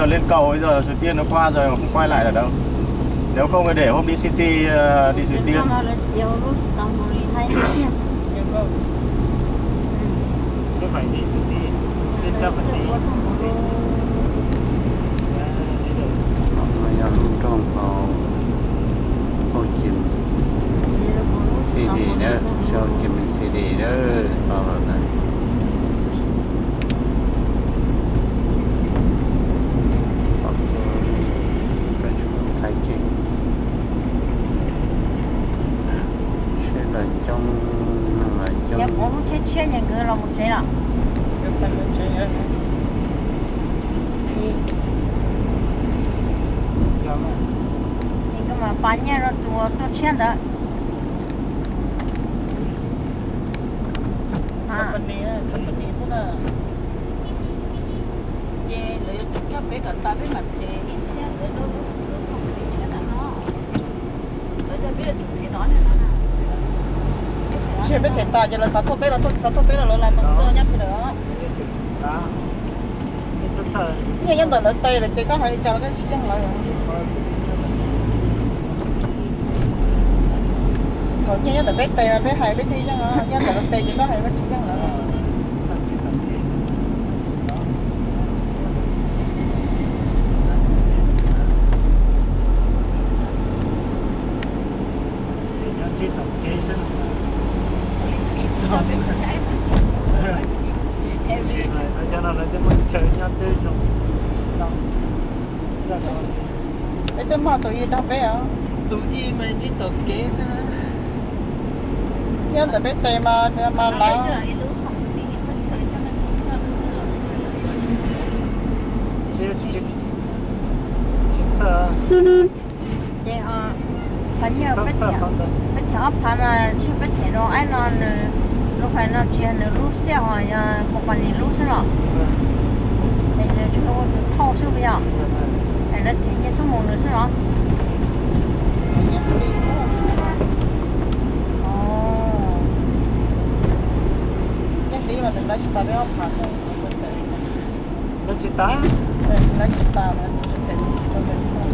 Lên cầu bây giờ Suối Tiên nó qua rồi, không quay lại được đâu. Nếu không thì để hôm đi City, ờ, đi Suối Tiên. Không phải đi City, Tiên Châu phải đi. Yog lub nroog Hồ, Hồ Chí Minh City na, Hồ Chí Minh City na, txog lawm na. Thaij kiag, seb lawv coob, neeg lawv coob. Lub tshiab tshiab ces nkawd los mus tsev lawm. Nkawd mas pab nyiaj rau tus tuaj tshiab ntawd. Ces lawv yuav tsum coj peb kom tas peb mam them ib txhiab, lawv rau lub company tshiab ntawm no. Lawv coj peb yuav tsum them no. Tab sis peb them tas ces lawv xav tuaj peb los tuaj, tsis xav tuaj peb los lawv los mus txog nyob pem lawm. Nyiaj nyob ntawm lawv tes lawm ces koj hais li cas los koj tsis yeej lawv. Thaum nyiaj nyob ntawm peb tes mas peb hais peb thiaj yeej, nyob ntawm lawv tes ces koj hais koj tsis yeej lawv. Peb twb muaj tus ib nrog peb os. Tus ib mas ntsib taug kev xwb. Nyob ntawm peb tes mas mas lawv. Ces qhov nyiaj peb them ob phav mas tsis yog peb them rau aib no, nws lub hais no tsis yog nws lub xiab ho yog company lub xwb los? Es nws tsis tau ua tus thauj xwb puas yog? Es lawv them nyiaj xub mus nws xwb los? Nyiaj tiv mas nws lawv tsis tas peb ob phav. Lawv tsis tas? Lawv tsis tas, lawv tsis them, tsis tau them xwb.